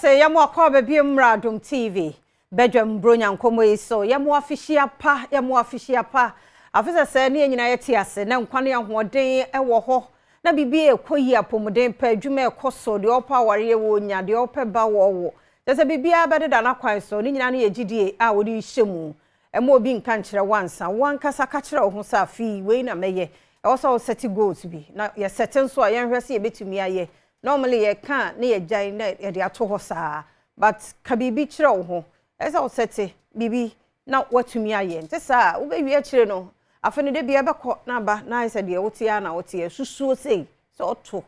Sɛ yɛmo akɔ ababie mmra Adom TV badwam Buronya nkɔmmɔ yi so. Yɛmo afihyia pa, yɛmo afihyia pa. Afe sɛ sɛ ne yɛn nyinaa yɛte ase na nkwa ne ahoɔden wɔ hɔ na biribi ɛkɔ yi, apɔmuden pɛ, adwuma ɛkɔ so, deɛ ɔpɛ awareɛ wɔ nya, deɛ ɔpɛ ba wɔ wo. Kyerɛ sɛ biribiara bɛdeda n'akwan so. Ne nyinaa no yɛ gyidie a wɔde hyɛ mu. Ɛma obi nka nkyerɛ wansa, wankasa ka kyerɛ wo ho sɛ afei wei na mɛyɛ. Ɛwɔ sɛ wo set goals bi na yɛsɛte nso a, yɛnhwɛ sɛ yɛbɛtumi ayɛ. Normally yɛka ne yɛgyae na yɛde ato hɔ saa, but ka biribi kyerɛ wo ho. Ɛsɛ sɛ wo set biribi na woatumi ayɛ. Nte saa, wobɛwie akyire no, afei no de bia bɛkɔ na aba na ayɛ sɛ deɛ wote a na woteɛ susuo sei sɛ ɔto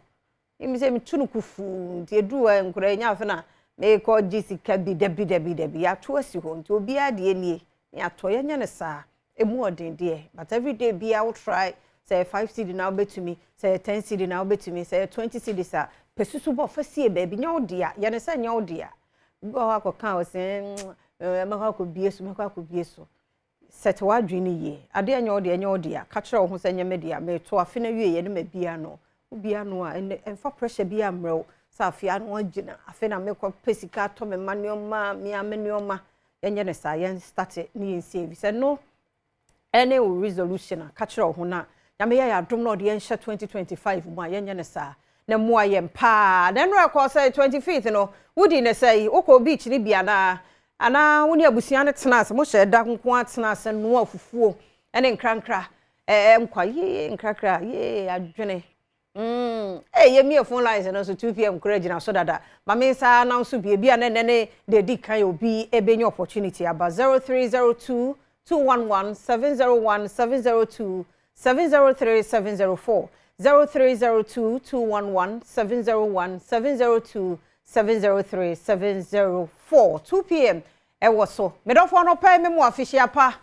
imi sɛ metu no kufuu. Nti ɛduru hɔ nkora ɛnya afe na meekɔ gye sika bi. Dabi, dabi, dabi, yɛato asi hɔ nti obiara deɛ nie ne yɛatɔ. Yɛnyɛ no saa, ɛmu ɔden deɛ, but everyday biara wo try sɛ 5 cedi na wobɛtumi, sɛ 10 cedi na wobɛtumi, sɛ 20 cedis a, pɛ susu bɔ fa sie baabi. Nyɛ wo dea, yɛne sɛ nyɛ wo dea. Bi wɔ hɔ akɔka wɔ sɛ mɛkɔ akɔbie so, mɛkɔ akɔbie so. Sɛte w'adwene no yie. Adeɛ nyɛ wo deɛ, nyɛ wo dea. Ka kyerɛ wo ho sɛ nyɛ me dea, meto afe no awie yɛ ne ma bia no wobia no a, ɛnɛ ɛmfa pressure bi ammerɛ wo sɛ afe ano agyina, afe na mekɔ pɛ sika atɔ me ma nneɔma, mea me nneɔma. Yɛnyɛ ne saa, yɛn start ne yɛn save. Sɛ no ɛne wo resolution a, ka kyerɛ wo ho na Nyame yɛ adom na ɔde yɛnhyɛ 2025 mu a, yɛnyɛ ne saa na mmoa yɛn paa. Na ɛno ɛkɔ sɛ 25th no, wodi ne sɛ wokɔ beach ne bi anaa wo ne abusua no tena ase, mohyɛ da nko atena ase noa fufuo ɛne nkrankra, ɛɛ nkwa yee, nkrakra yee, adwene. Ee, yɛmie phone lines no nso 2 p.m. kora gyina so dada. Ma me nsa na nso bie bi a ne nɛ ne deɛ di kan obi ebenya opportunity aba 0302 211 701 702 703 704, 0302 211 701 702 703 704. 2 p.m. ɛwɔ so. Medɔfoɔ no pɛ me mu afihyia pa.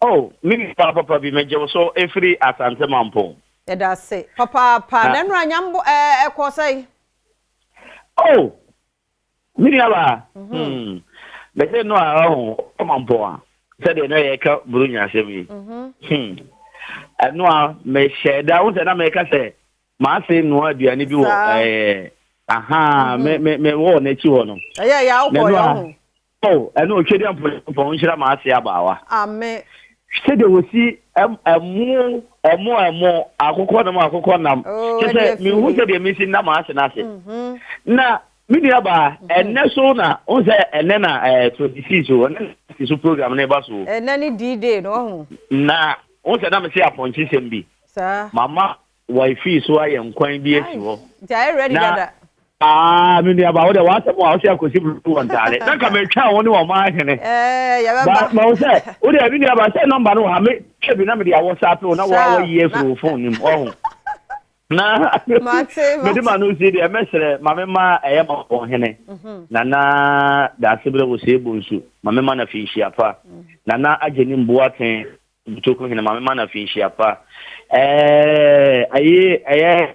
Oh, me nipa papa bi, megye wo so ɛfiri Asante Mampɔn. Yɛda ase papaapa. Na nnura nyambo ɛɛ ɛkɔ sɛn? Oh, me nuaba, bɛsɛ no a ɔho ɔmampɔn a, sɛdeɛ na yɛka Buronya asɛm yi, ɛno a mehyɛ da wo sɛ na meka sɛ maase noa aduane bi wɔ ɛɛ aha me me me wɔ n'akyi hɔ no. Ɛyɛ yɛ awokɔ yɛ ho. Oh, ɛno otwe deɛ mpɔn nhyira maase abaawa. Ame. Sɛdeɛ wɔsi ɛmo ɛmo ɛmo akokɔ nam akokɔ nam kyɛ sɛ mehu sɛdeɛ mesi nam ase n'ase na me nua baa ɛnɛ so na n sɛ ɛnɛ na 26 o, ɛnɛ na so program ne ba so. Ɛnɛ ne D-Day no ɔho. Na n sɛ na me se apɔnkye sɛm bi. Saa. Mama wifey so ayɛ nkwan bi asi hɔ. Nti ayɛ ready dada. Aa, me nua ba, wo de w'asɛm a wɔsɛ akɔsi bulu wɔ ntaade na nka metwa wo ne wɔn ahene. Ɛɛ, yɛbɛba. Ma wo sɛ wo de, me nua ba, sɛ number no wɔ ha, me twa bi na mede awɔ saa pe na wɔa wɔyi afiri wo phone nim ɔho na mede ma no si deɛ. Mɛsrɛ ma mema ɛyɛ ma wɔn hene Nana Daasebrɛ wɔ sɛ ebo nsu, ma mema no afinhyia pa. Nana agye ne mboaten Butoku hene, ma mema no afinhyia pa. Ɛɛ ayi ɛyɛ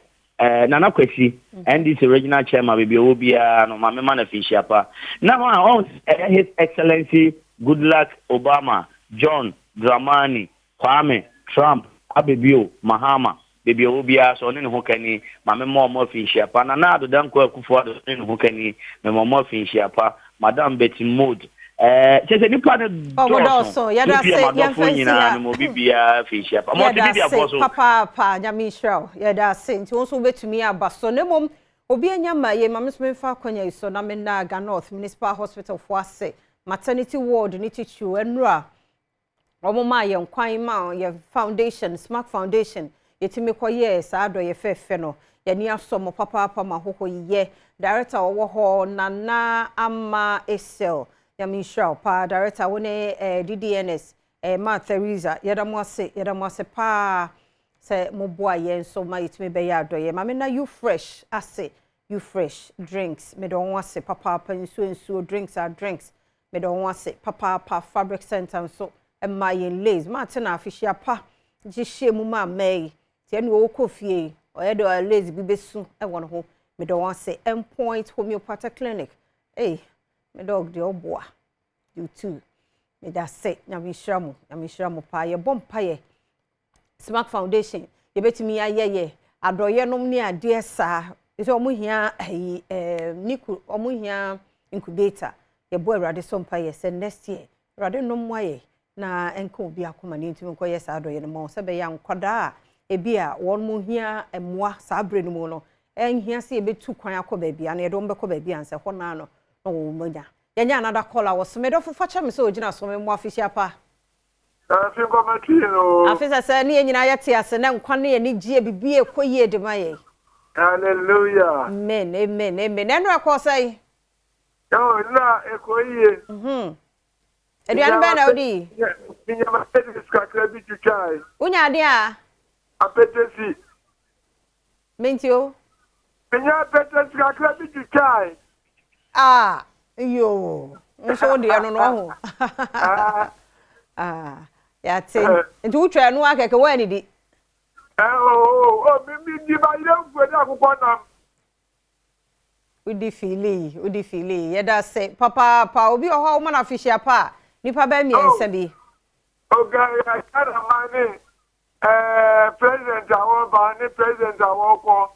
Nana Kwasi, NDC regional chairman, baabi a ɔwɔ biara no, ma mema no afinhyia pa. Na hɔ a ɔn ɛyɛ His Excellency Goodluck Obama John Dramani Kwame Trump Abebio Mahama, baabi a ɔwɔ biara so ɔne ne ho kani, ma mema ɔmo afinhyia pa. Nana Addo Dankwa Akufo Addo ne ne ho kani, mema ɔmo afinhyia pa. Madam Betty Mood, kyɛ sɛ nipa no dɔɔso. Yɛda ase, yɛmfa nsi nyinaa mema obi biara afinhyia pa. Yɛda ase papaapa, Nyame nhyira wo. Yɛda ase. Nti wo nso wobɛtumi aba so na mmom obi anya ma yɛ ma me nso memfa akɔnya yi so na menna Ga North Municipal Hospital fo ase, maternity ward ne titiriw. Ɛnura wɔn maa yɛn kwan ma yɛ foundation, Smart Foundation, yɛtumi kɔyɛɛ saa adɔyɛ fɛɛfɛ no. Yɛni asɔ mo papaapa ma ahohɔ yiyɛ. Director ɔwɔ hɔ, Nana Ama Esel, Nyame nhyira wo paa. Director, wo ne DDNS Ma Theresa, yɛda mo ase, yɛda mo ase paa sɛ moboa yɛn nso ma yɛtumi bɛyɛ adɔyɛ. Maame na You Fresh ase, You Fresh drinks, mede wɔn ase papaapa. Nsuo nsuo, drinks are drinks, mede wɔn ase papaapa. Fabric Center nso mma yɛn lace. Maate na afihyia pa hyehyɛ mu ma mmaa yi nti ɛna wɔkɔ fie, ɔyɛ de lace bi bɛsu wɔ ne ho. Mede wɔn ase. Endpoint Homeopathic Clinic, ei, me dog deɛ ɔboa you too, mede ase. Nyame nhyira mo, Nyame nhyira mo paa. Yɛbɔ mpayɛ Smart Foundation yɛbɛtumi ayɛ yɛ adɔyɛ nom ne adeɛ saa. Sɛ ɔmo hia ayi NICU, ɔmo hia incubator. Yɛbɔ Awurade so mpa yɛ sɛ next year Awurade nom ayɛ na ɛnka obi akoma ne ntumi nkɔyɛ saa dɔyɛ no ma sɛ bɛyɛ nkwadaa a ebi a wɔn mo hia mmoa saa abere no mu no, ɛnhia sɛ yɛbɛtu kwan akɔ baabi a na yɛde wɔn bɛkɔ baabi a nsɛ hɔ naa no na wɔn mo nya. Yɛnyɛ another call a wɔso. Medɔfo, fa kyɛ me sɛ ogyina so. Me mo afihyia pa. Afi nkɔmɛtwi no. Afi sɛ ne yɛn nyinaa yɛte ase na nkwa ne yɛn gye bibi ekɔ yie de ma yɛ. Hallelujah. Amen, amen, amen. Ɛnu ɛkɔ sɛ? Yo, na ekɔ yie. Aduane bɛn na wodi? Minyama apɛtɛsi kakra bi twitwae. Wonya adeɛ a? Apɛtɛsi. Menti o. Minya apɛtɛsi kakra bi twitwae. Ah, yo. Nso wo deɛ no ɔho. Ah, yɛate. Nti wotwa ɛno akɛkɛ woanidi? O, mi mi di ba yɛ nfuo de akokɔ nam. Wodi fiili, wodi fiili. Yɛda ase papaapa. Obi wɔ hɔ a woma no afihyia pa a, nipa bɛɛ mmiɛnsa bi. Oga yɛ Ghana man ne president a wɔba ne president a wɔkɔ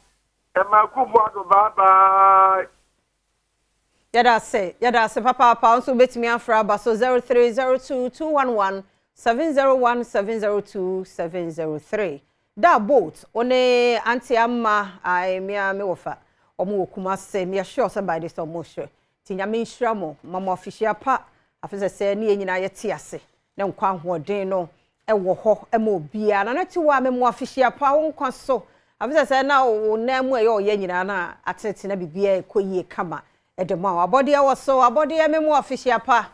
ɛma Akufo Addo, bye bye. Yɛda ase, yɛda ase papaapa. Nso wobɛtumi afra aba so 0302 211 701 702 703. Da boat one Auntie Ama a me wɔfa ɔmo wɔ Kumase. Me assure sɛ by this ɔmo hwɛ. Nti Nyame nhyira mo ma mo afihyia pa. Afe sɛ ne yɛn nyinaa yɛte ase na nkwa ahoɔden no ɛwɔ hɔ ɛma obiara na ne te wɔ a me mo afihyia pa. Wo nkwa so afe sɛ na wo nan mu ɛyɛ ɔyɛ nyinaa na atete na biribiara ɛkɔ yie kama ɛde ma wo. Abɔdeɛ wɔ so, abɔdeɛ, me mo afihyia pa.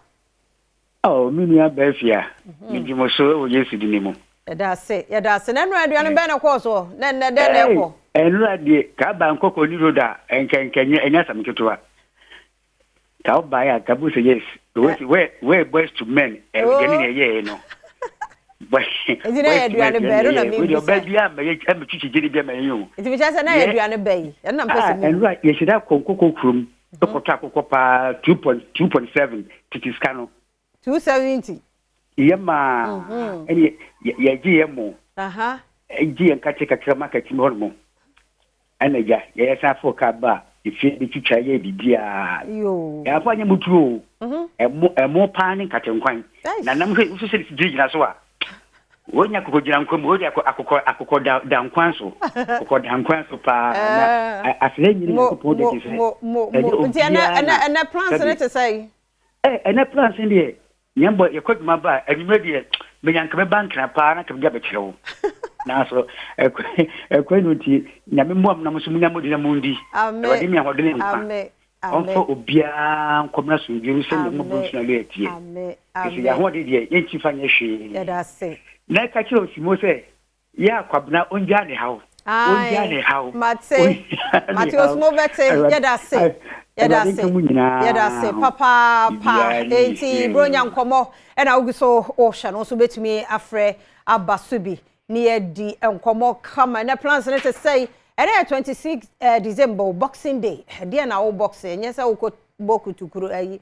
Oh, me nua Bɛɛfia, megye mo so wɔ Yesu din mu. Yɛda ase, yɛda ase. Na nnura aduane bɛn na ɛkɔɔ soɔ na nnɛ dɛn na ɛkɔ? Ɛnura deɛ, ka ba nkɔkɔ ni road a, nkɛnkɛ ɛnyɛ asɛm ketewa. Ka wo baeɛ a, ka bu sɛ yes. Where Boys to Men, aduane na ɛyɛɛ no. Nti na yɛ aduane bɛn no na mi bisa? Ɔbaa bi a mɛyɛ ɛmɛtwitwi gyere bi a mɛyɛ o. Nti mi kyerɛ sɛ na yɛ aduane bɛn yi, ɛno na mpɛ sɛ mi. Ɛnura yɛhyɛ kɔ nkɔkɔ kurom, ɛkɔtɔ akokɔ paa 2.2.7 tete sika no. 270. Yɛ maa ɛne yɛgye yɛ mo gye yɛn nkate kakra market mu hɔ nom, ɛna gya yɛyɛ san fo kaa ba efie bi twitwa yɛ biribiara. Yɛafa nyɛ mutuo o, ɛmo ɛmo paa ne nkate nkwan na nam hwɛ nso sɛ gyinagyina so a wonya akokɔ gyina nkwan mu, wode akokɔ da nkwan so, akokɔ da nkwan so paa na asɛdɛ nyini Nyankopɔn de te sɛ ɛnyɛ obiara na ɛnɛ plans ne te sɛ? Ɛnɛ plans deɛ, yɛn bɔ yɛkɔ adwuma ba a, anwummerɛ deɛ menya nka mɛba Nkra paa na nka mede abɛkyerɛ wo, nanso ɛkwan no nti Nyame mmoa m na mo nso munya modi na mundi. Awurade mi ahoɔden ne nkwa, ɔmfa obiara nkɔmena asomdwe mu sɛdeɛ mmɔborɔ nsu na lɛ atie ɛsɛ yɛ ahoɔden deɛ yɛnkyi fa nyɛ hwee. Na ɛka kyerɛ Osimo sɛ yɛ akwabena ɔngyaa ne haw, ɔngyaa ne haw. Mate, mate, Osimo bɛte. Yɛda ase, yɛda ase, yɛda ase papaapa. Enti Bronya nkɔmmɔ ɛna wogu so wohyɛ no nso, bɛtumi afrɛ aba so bi ne yɛdi nkɔmmɔ kama. Ɛnɛ plans ne te sɛ ɛnɛ yɛ 26 December, Boxing Day. Ɛdeɛ na wo boxing, ɛnyɛ sɛ wokɔ bɔ kutukuru ayi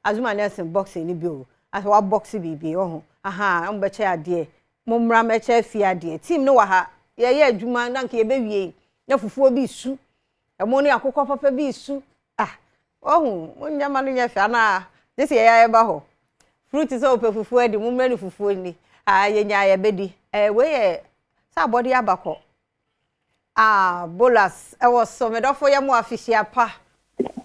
Azuma Nelson boxing ni bi o, asɛ wa box biribi ɔho aha, ɔmo bɛkyɛ adeɛ. Mo mmra mɛkyɛ fie adeɛ. Team no wɔ ha, yɛyɛ adwuma na nka yɛbɛwie na fufuo bi su, ɛmo ne akokɔ papa bi su. Ah, ɔho mo nyama no nyɛ fɛ anaa gye sɛ yɛyɛ ayɛba hɔ fruit sɛ wopɛ fufuo adi, mo mmra ne fufuo ni. Ah, yɛnya yɛbɛdi. Wei yɛ sɛ abɔde abakɔ. Ah, bolas ɛwɔ so. Medɔfo, yɛ mo afihyia pa.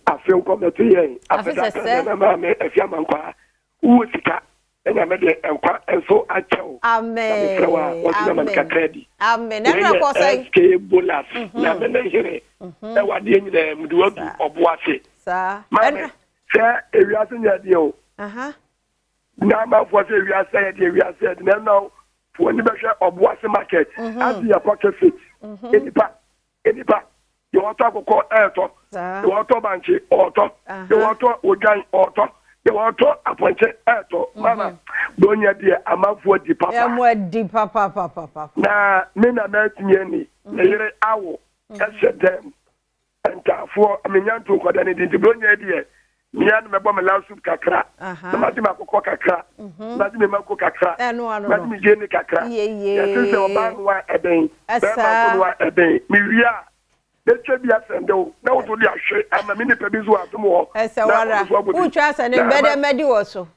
Afe nkɔmɛto yɛn. Afe sɛsɛ. Na maame afi amankwa wowɔ sika na Nyame de nkwa nso akyɛ wo. Amen. Na mesrɛ wo a wɔso nyama no kakra bi. Amen. Na ɛnura kɔ sɛn? Sk bolas, Nyame ne hene ɛwɔ adeɛ nyinaa mu de wadu ɔbo ase. Maame, sɛ ewiase nyɛ deɛ o na amanfoɔ sɛ ewiase yɛ deɛ, ewiase yɛ deɛ, na ɛnna foɔ ni bɛhwɛ ɔbo ase market ase yɛ kɔ fit nipa nipa deɛ wɔtɔ akokɔ ɛɛtɔ, deɛ wɔtɔ bankye ɔɔtɔ, deɛ wɔtɔ odwan ɔɔtɔ, deɛ wɔtɔ apɔnkye ɛɛtɔ. Mama bonya deɛ amanfoɔ di papa. Ɛmo adi papapapapa. Na me na mɛtumi ani ne yere awo ɛhyɛ dɛm ntaafoɔ menya nto nkɔda ne di, nti bonya deɛ mea no mɛbɔ me light soup kakra na magye me akokɔ kakra, magye me mako kakra, magye me gyeene kakra. Yɛse sɛ ɔbaa noa ɛbɛn bɛrima nso noa ɛbɛn mewie a. Mɛtwa bi asɛnde wo na wo nso de ahwɛ ama me nipa bi nso wɔ adom hɔ. Ɛsɛ wara. Wotwa asɛnde no bɛdɛ mɛdi wɔ so.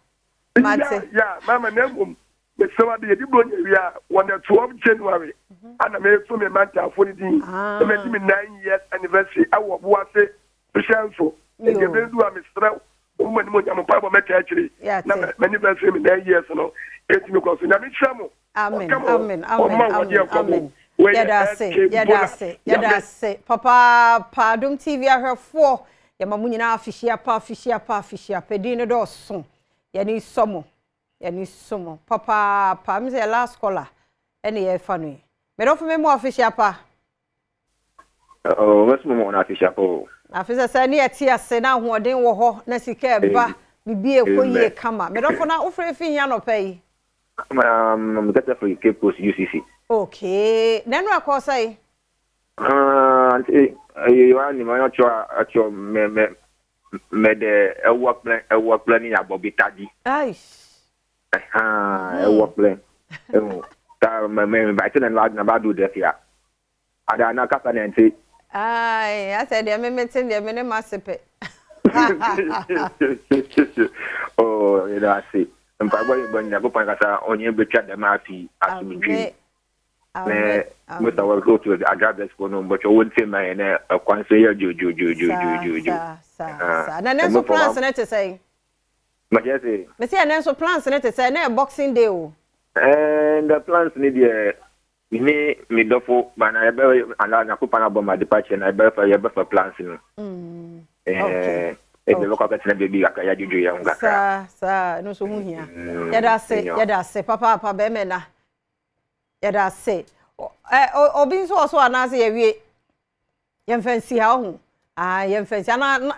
Mate. Ya ya mama na mmom mesrɛ wo ade yɛdi bronya wie a wɔ the 12 January ana meto me mantafoɔ no din na madi me 9 years anniversary ɛwɔ Ɔboase hyɛn so. Nti ɛbɛn du a mesrɛ wo mo anim onyam mpaebɔ mɛtaa akyire na m'anniversary me 9 years no ɛtumi kɔ so. Nyame nhyira mo. Amen amen amen amen amen yɛda ase yɛda ase yɛda ase papaapa Adom TV ahwɛfoɔ yɛma mo nyinaa afihyia pa afihyia pa afihyia pa din no dɔɔso yɛne sɔ mo yɛne sɔ mo papaapa mi sɛ yɛ last caller ɛne yɛfa no yi medɔfo me mo afihyia pa. Oh, mɛsoma mo wɔn afehyia pa o. Afe sɛ sɛ ne yɛte ase na ahoɔden wɔ hɔ na sika ɛba biribi ɛkɔ yie kama. Medɔfo na wofrɛ fi he anɔpa yi? Mekasa firi Cape Coast UCC. Okay, na ɛno ɛkɔɔ sɛn? Ah, nti ɛyɛ wa ni ma ɔtsɔ ɔtsɔ mɛ mɛ mɛ dɛ ɛwɔ kplɛ ɛwɔ kplɛ ni abɔ bi ta di. Aish. Ɛhan ɛwɔ kplɛ ɛwɔ ta mɛ mɛ ba ti na na ba do dɛ fia. Ada na kasa na nti. Ae, asɛ deɛ me mete deɛ me ne m'ase pɛ. Oh, yɛda ase. Mpaebɔ yɛ bɔ Nyankopɔn kasa ɔnye betwa dɛm afi asomdwee. Ne Mr. Wɔ so to adrabɛs fo no mbɔtwa wɔn ti ma yɛ na ɛkwan so yɛ dwodwodwodwodwodwo. Saa saa saa. Na ne nso plans ne te sɛn? Makyɛ se. Mesi ɛnɛ nso plans ne te sɛ na yɛ boxing day o. Ɛɛ the plans ne deɛ Me ne me dɔfo ba na yɛbɛ anaa Nyankopɔn abɔ ma adepa kyɛ na yɛbɛfa yɛbɛfa plans no. Mm. Okay. Eh, ebi bɛkɔ akɛtena baabi kakra yɛadwodwo yɛn ho kakra. Saa saa ɛno nso ho hia. Mm, yɛda ase yɛda ase papaapa bɛrima na yɛda ase. Ɛ obi nso wɔ so anaasɛ yɛwie. Yɛmfa nsi ha ɔho. Ah, yɛmfa nsi. Ana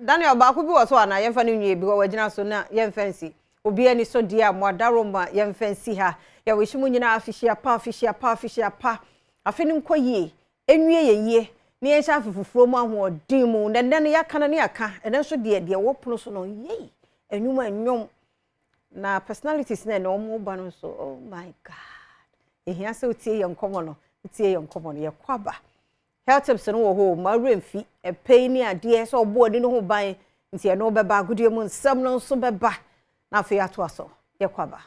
Daniel baako bi wɔ so ana yɛmfa no nwie bi wɔ wagyina so na yɛmfa nsi. Obi ani so deɛ a mo adaro ma yɛmfa nsi ha. Yɛwɔ mu nyinaa afihyia pa afihyia pa afihyia pa. Afe no nkɔ yie. Enwie yɛ yie. Ne yɛnhyɛ afe foforɔ mu ahoɔden mu. Na ɛnɛ no yɛaka no ne yɛaka. Ɛnɛ nso deɛ deɛ ɛwɔ pono so no yei. Ɛnwom ɛnwom. Na personalities na ɛnɛ wɔn ba no nso oh my God. Ehia sɛ wotie yɛn nkɔmmɔ no. Wotie yɛn nkɔmmɔ no. Yɛkɔ aba. Health tips no wɔ hɔ o, mma wo werɛ mfi. Ɛpɛ yi ne adeɛ sɛ ɔbɔ ani no ho ban nti ɛno bɛba, agodie mu nsɛm no nso bɛba na afei atoa so. Yɛkɔ aba.